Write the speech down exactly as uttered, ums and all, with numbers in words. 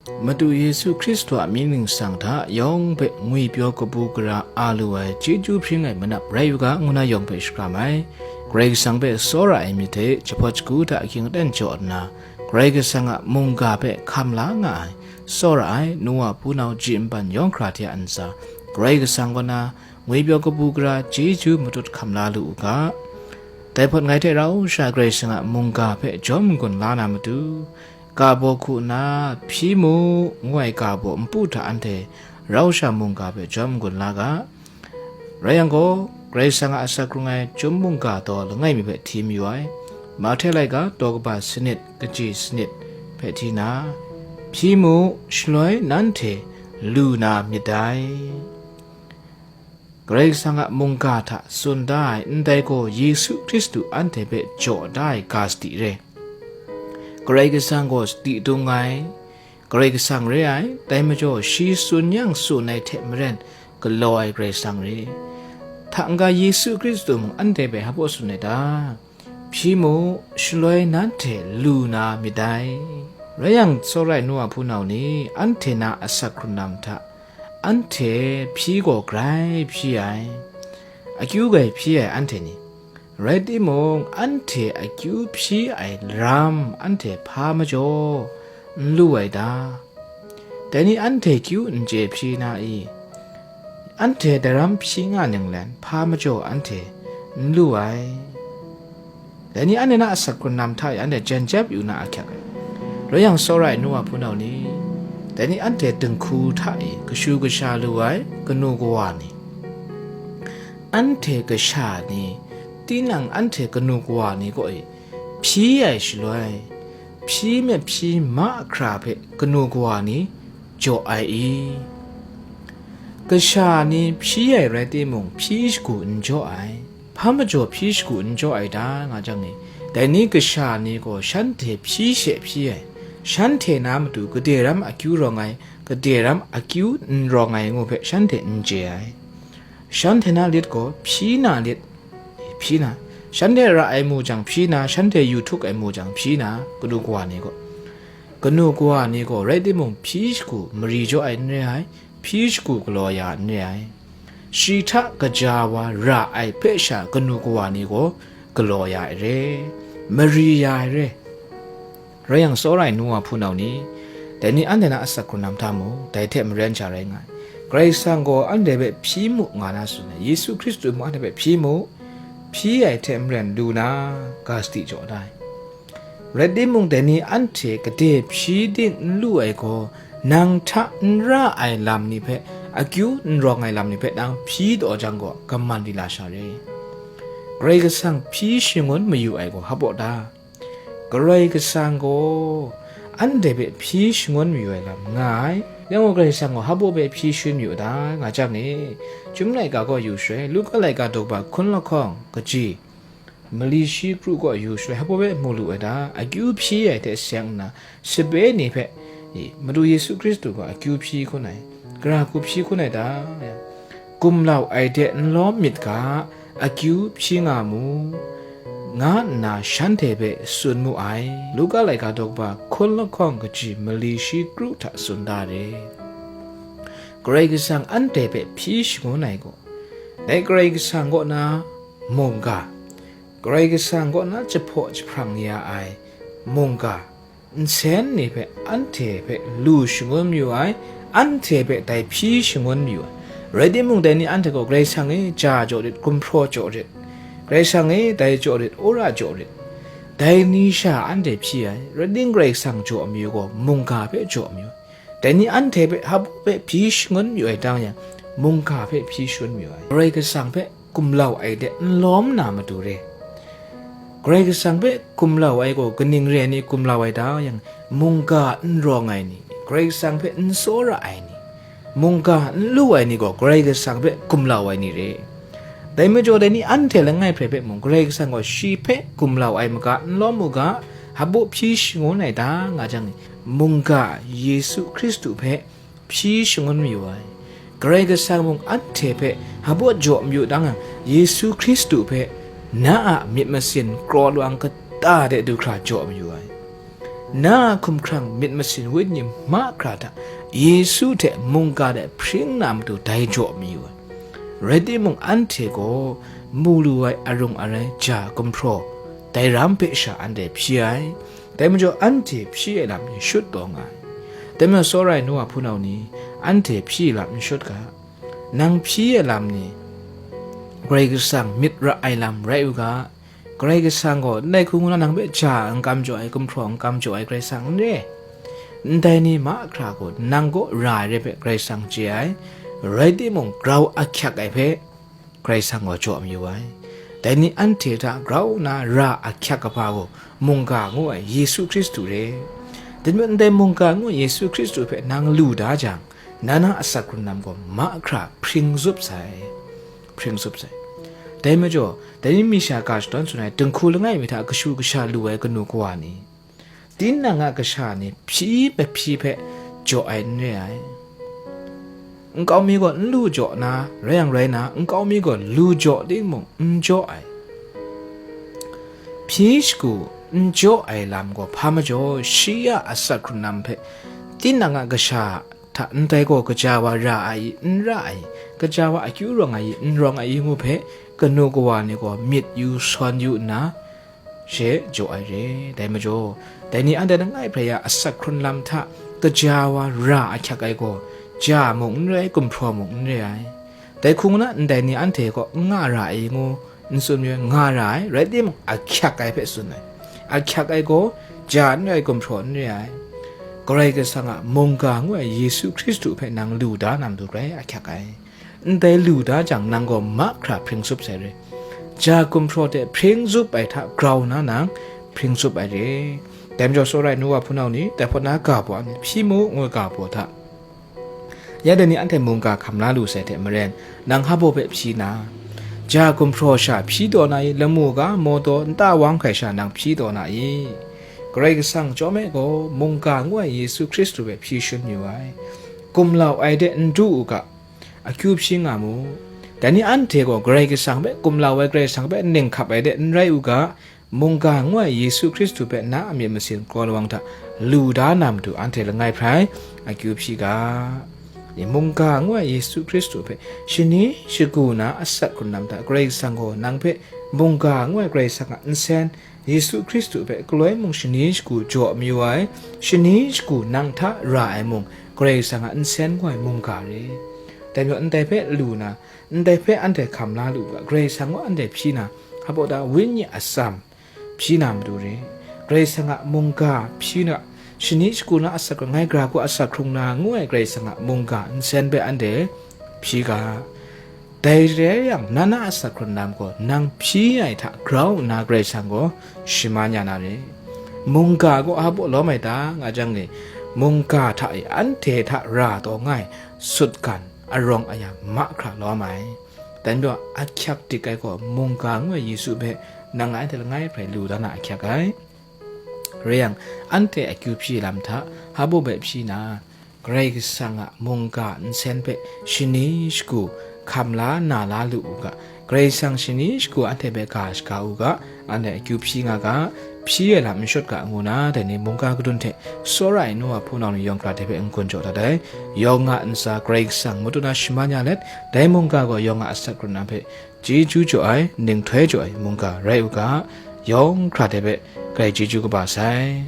Madu Yesu Hkristu a mying ningsang hta yawng hpe ngwipyaw kabu gara a lu ai chyeju hpring ai manap rai u ga, ngu na yawng hpe shakram ai. Karai Kasang hpe tsawra ai myit hte jahpawt shagu hta ahkying aten jaw nna, Karai Kasang a mungga hpe hkam la nga ai, tsawra ai nu wa hpunau ji npan yawng hkra hte a ntsa, Karai Kasang kaw na ngwipyaw kabu gara chyeju matut hkam la lu u ga. Dai hpawt ngai hte rau sha Karai Kasang a mungga hpe jawm n-gun la na matu, ga baw hku nna, hpyi mu, ngu ai ga baw npu hta anhte rau sha mungga hpe jawm n-gun la ga. Rai yang gaw, Karai Kasang a asak hkrung ai Chyum mungga daw langai mi hpe hti mayu ai, Mahte laika daw kaba sanit, kaji sanit hpe hti na, hpyi mu, shaloi nanhte lu na myit dai. Karai Kasang a mungga hta tsun da ai ndai gaw Yesu Hkristu anhte hpe jaw da ai ga sadi re. Karai Kasang gaw sadi dung ai, Karai Kasang re ai, dai majaw shi tsun yang tsun ai hte maren galaw ai Karai Kasang re. Hta n-ga Yesu Hkristu mung anhte hpe hpa tsun ai ta? Hpyi mu, shaloi nanhte lu na myit dai. Rai yang, tsawra ai nu wa hpunau ni, anhte na asak hkrun lam hta, anhte hpyi gaw grai hpyi ai, akyu grai hpyi ai anhte ni, rai timung, anhte akyu hpyi ai lam anhte hpa majaw n lu ai ta? Dai ni anhte kyu n chye hpyi na i? Anhte daram hpyi nga ninglen hpa majaw anhte n lu ai. Dai ni anhte na asak hkrun lam hta e anhte jan jap yu na ahkyak ai. Rai yang, tsawra ai nu wa hpunau ni, dai ni anhte dinghku hta e kashu kasha lu ai kanu kawa ni, anhte kasha ni, tinang anhte kanu kawa ni kaw e hpyi ai shaloi, hpyi myit hpyi mahkra hpe kanu kawa ni jaw ai i? Kasha ni hpyi ai rai timung, hpyi shagu n jaw ai, hpa majaw hpyi shagu n jaw ai ta, nga jang e, dai ni kasha ni gaw shanhte hpyi she hpyi ai, shanhte na matu gade ram akyu rawng ai, gade ram akyu n rawng ai ngu hpe shanhte n chye ai. Shanhte na lit gaw hpyi na lit, hpyi na, shanhte ra ai mu jang hpyi na, shanhte yu htuk ai mu jang hpyi na, kanu kawa ni gaw, kanu kawa ni gaw rai timung, hpyi shagu mari jaw ai n re ai, hpyi shagu galaw ya n re ai. Shi hta kaja wa ra ai hpe sha kanu kawa ni gaw galaw ya ai re, mari ya ai re. Rai yang, tsawra ai nu wa hpunau ni, dai ni anhte na asak hkrun lam hta mung, dai hte maren sha rai nga ai. Karai Kasang gaw anhte hpe hpyi mu nga na tsun ai, Yesu Hkristu mung anhte hpe hpyi mu, hpyi ai hte maren lu na, ga sadi jaw da ai. Rai timung, dai ni anhte gade hpyi ding n lu ai gaw, nang hta n ra ai lam ni hpe, akyu n rawng ai lam ni hpe nang hpyi taw jang gaw, kaman di la sha re. Karai Kasang hpyi shangun mayu ai gaw hpa ta? Karai Kasang gaw anhte hpe hpyi shangun mayu ai lam nga ai. Yang gaw, Karai Kasang gaw hpa hpe hpyi shangun mayu ta, nga jang e, Chyum laika gaw yu shaloi, Luka laika daw kaba hkun lahkawng kaji, mali shi kru gaw yu shaloi, hpa hpe mu lu ai ta? Akyu hpyi ai hte seng nna, sape ni hpe, i, Madu Yesu Hkristu gaw akyu hpyi hkun ai, gara hku hpyi hkun ai ta? Gumlau ai de n lawm myit ga, akyu hpyi nga mu, nga nna shanhte hpe tsun mu ai. Luka laika daw kaba hkun lahkawng kaji, mali shi kru hta tsun da re. Karai Kasang anhte hpe hpyi shangun ai gaw, dai Karai Kasang kaw na mungga, Karai Kasang kaw na jahpaw jahprang ya ai mungga, nsen ni hpe anhte hpe lu shangun mayu ai, anhte hpe dai hpyi shangun mayu ai. Rai timung, dai ni anhte gaw, Karai Kasang e, ja jaw rit, gumhpraw jaw rit, Karai Kasang e, dai jaw rit, wora jaw rit, dai ni sha anhte hpyi ai. Rai timung, Karai Kasang jaw mayu gaw, mungga hpe jaw mayu ai. Dai ni anhte hpe hpa hpe hpyi shangun mayu ai ta yang, mungga hpe hpyi shangun mayu ai. Karai Kasang hpe gumlau ai de n lawm na matu re. Karai Kasang hpe gumlau ai gaw kaning re ai ni gumlau ai ta yang, mungga n rawng ai ni, Karai Kasang hpe n tsawra ai ni, mungga n lu ai ni gaw Karai Kasang hpe gumlau ai ni re. Dai majaw, dai ni anhte langai hpe hpe mung, Karai Kasang gaw shi hpe gumlau ai maga n lawm u ga, hpa hpyi shangun ai ta, nga jang, mungga Yesu Hkristu hpe hpyi shangun mayu ai. Karai Kasang mung anhte hpe hpa jaw mayu dang yang, Yesu Hkristu hpe na a myit masin kraw lawang kata de du hkra jaw mayu ai. Na a hkumhkrang myit masin wenyi mahkra hta Yesu hte mungga de hpring na matu dai jaw mayu ai. Rai timung, anhte gaw mu lu ai arung arai ja gumhpraw, dai ram hpe sha anhte hpyi ai. Dai majaw anhte hpyi ai lam ni shut taw nga ai. Dai majaw, tsawra ai nu wa hpunau ni, anhte hpyi ai lam n shut ga. Nang hpyi ai lam ni Karai Kasang myit ra ai lam rai u ga. Karai Kasang gaw ndai hku ngu na nang hpe ja n kam jaw ai, gumhpraw n kam jaw ai Karai Kasang n re. Ndai ni mahkra gaw nang kaw ra ai rai hpe Karai Kasang chye ai, rai timung, grau ahkyak ai hpe Karai Kasang gaw jaw mayu ai. Dai ni anhte hta grau nna ra ahkyak kaba gaw mungga ngu ai Yesu Hkristu re. Dai majaw, ndai mungga ngu ai Yesu Hkristu hpe nang lu da jang, na na asak hkrun lam gaw mahkra hpring zup sai, hpring zup sai. Dai majaw, dai ni mi sha ga shadawn tsun ai, dinghku langai mi hta kashu kasha lu ai kanu kawa ni, tinang a kasha ni hpyi mahpyi hpe jaw ai n re ai. Nkau mi gaw n lu jaw na, rai yang rai na, nkau mi gaw lu jaw timung n jaw ai. Hpyi shagu n jaw ai lam gaw hpa majaw, shi a asak hkrun lam hpe tinang a kasha hta ndai gaw kaja wa ra ai i, n ra ai, kaja wa akyu rawng ai i, n rawng ai i ngu hpe, kanu kawa ni gaw myit yu sawn yu nna, she jaw ai re. Dai majaw, dai ni anhte langai hprai a asak hkrun lam hta kaja wa ra ahkyak ai gaw, ja mung n re ai, gumhpraw mung n re ai. Dai hku ngu na, ndai ni anhte kaw n nga ra ai ngu n tsun mayu, nga ra ai, rai timung, ahkyak ai hpe tsun ai. Ahkyak ai gaw, ja n re ai, gumhpraw n re ai. Karai Kasang a mungga ngu ai Yesu Hkristu hpe nang lu da na matu grai ahkyak ai. Ndai lu da jang, nang gaw mahkra hpring zup sai re. Ja gumhpraw hte hpring zup ai hta grau nna nang hpring zup ai re. Dai majaw, tsawra ai nu wa hpunau ni, dai hpawt na ga baw ni hpyi mu, ngu ai ga baw hta, ya dai ni anhte mungga hkam la lu sai hte maren, nang hpa baw hpe hpyi na, ja gumhpraw sha hpyi taw na i, lamu ga, mawtaw, nta wang hkrai sha nang hpyi taw na i? Karai Kasang chyawm e gaw, mungga ngu ai Yesu Hkristu hpe hpyi shun yu ai. Gumlau ai de n du u ga, akyu hpyi nga mu. Dai ni anhte gaw Karai Kasang hpe gumlau ai, Karai Kasang hpe ning hkap ai de n rai u ga, mungga ngu ai Yesu Hkristu hpe na a myit masin kraw lawang hta lu da na matu anhte langai hprai akyu hpyi ga. Mungga ngu ai Yesu Hkristu hpe shani shagu na asak hkrun lam hta Karai Kasang gaw nang hpe mungga ngu ai Karai Kasang a nsen, Yesu Hkristu hpe galoi mung shani shagu jaw mayu ai, shani shagu nang hta ra ai mung, Karai Kasang a nsen ngu ai mungga re. Dai majaw, ndai hpe lu na, ndai hpe anhte hkam la lu ga, Karai Kasang gaw anhte hpyi na, hpa baw ta wenyi atsam hpyi na matu re. Karai Kasang a mungga hpyi na, shani shagu na asak, langai gara hku asak hkrung na ngu ai Karai Kasang a mungga nsen hpe anhte hpyi ga. Dai re yang, na na asak hkrun lam gaw nang hpyi ai hta grau nna Karai Kasang gaw shaman ya na re. Mungga gaw hpa baw lawm ai ta, nga jang e, mungga hta e anhte hta ra taw nga ai sutgan arawng aya mahkra lawm ai. Dai majaw, ahkyak dik ai gaw mungga ngu ai Yesu hpe nang ngai hte langai hprai lu da na ahkyak ai. Rai yang, anhte akyu hpyi lam hta hpa baw hpe hpyi na, Karai Kasang a mungga nsen hpe shani shagu hkam la na la lu u ga, Karai Kasang shani shagu anhte hpe ga shaga u ga, anhte akyu hpyi nga ga, hpyi ai lam n shut ga ngu na, dai ni mungga kadun hte tsawra ai nu wa hpunau ni yawng hkra hte hpe n-gun jaw dat ai. Yawng a ntsa Karai Kasang matut na shaman ya let, dai mungga gaw yawng a asak hkrun lam hpe chyeju jaw ai, ninghtoi jaw ai mungga rai u ga, yawng hkra hte hpe grai chyeju kaba sai.